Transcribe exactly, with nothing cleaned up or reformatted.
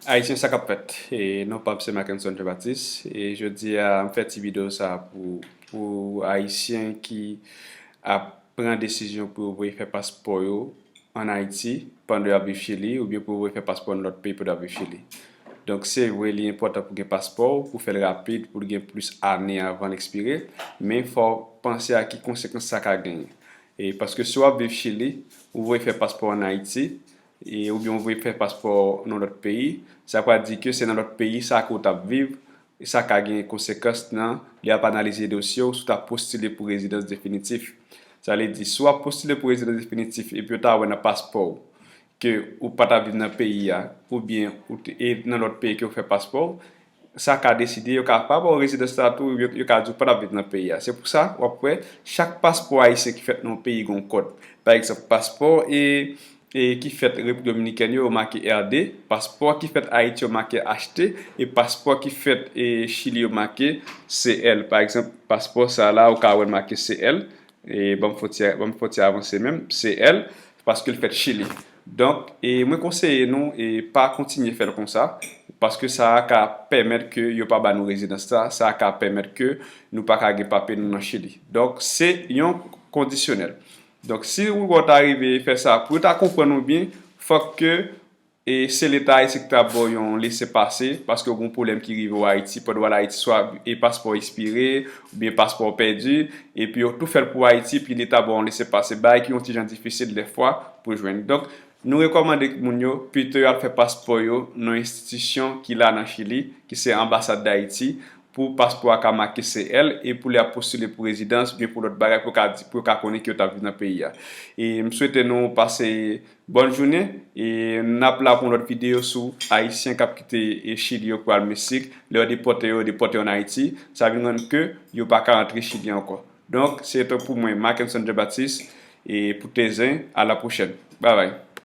Ayisyen, sa k ap fèt? E non pa m se Mackenson Jean Baptiste. E jodi a, m fè ti videyo sa pou, pou Ayisyen ki ap pran desizyon pou yo voye fè paspò yo ann Ayiti pandan y ap viv Chili, oubyen pou yo voye fè paspò nan lòt peyi pandan y ap viv Chili. Donk, se vre, li enpòtan pou gen paspò w, pou fè l rapid, pou l gen plis ane avan l ekspire, men fò w panse a ki konsekans sa ka genyen. E paske si w ap viv Chili, ou voye fè paspò ann Ayiti, e, oubyen ou voye fè paspò nan lòt peyi, sa pral di ke se nan lòt peyi sa ke w t ap viv, e sa ka gen konsekans nan lè y ap analize dosye w si w t ap postile pou rezidans definitif. Sa vle di, si w ap postile pou rezidans definitif epi yo ta wè nan paspò w ke ou pa t ap viv nan peyi a, oubyen ou te, e nan lòt peyi ke w fè paspò w, sa ka deside, yo ka pa ba w rezidans la tou, yo, yo ka di w pa t ap viv nan peyi a. Se pou sa, w ap wè, chak paspò ayisyen ki fèt nan yon peyi gen yon kòd. Pa egzanp, paspò e, e ki fèt Repiblik Dominikèn yo, yo make R D, paspò ki fèt Ayiti yo make H T, e paspò ki fèt, e, Chili yo make C L. Pa egzanp, paspò sa la, ou ka wè l make C L, e ban m fè ti, ban m fè ti avanse menm, C L, paske l fèt Chili. Donk, e mwen konseye nou, e pa kontinye fè l konsa, paske sa a ka pèmèt ke yo pa ba nou rezidans la, sa a ka pèmèt ke nou pa ka gen papye nou nan Chili. Donk, se yon kondisyonèl. Donk, si ou wè w ta rive fè sa, pou yo ta konprann ou byen, fòk ke, e, se Leta ayisyen ki ta ba w yon lesepase, paske w gen yon pwoblèm ki rive w Ayiti, pandan w al Ayiti, swa e paspò w ekspire, oubyen paspò w pèdi, epi yo tou fè l pou Ayiti, epi Leta ba w yon lesepase, bagay ki yon ti jan difisil dèfwa pou jwenn. Donk, nou rekòmande moun yo pito yo al fè paspò yo nan yon enstitisyon ki la nan Chili, ki se Anbasad Dayiti, pou paspò a ka make C L e pou lè y ap postile pou rezidans oubyen pou lòt bagay, pou yo ka di, pou yo ka konnen ke yo t ap viv nan peyi a. E m swete nou pase bòn jounen, e n ap la pou yon lòt videyo sou Ayisyen k ap kite, e, Chili yo pou al Meksik, lè yo depòte yo, yo depòte yo ann Ayiti, sa vin rann ke yo pa ka rantre Chili ankò. Donk, se te pou mwen, Mackenson Jean Baptiste, e pou Tezen, a la pwochèn. Babay.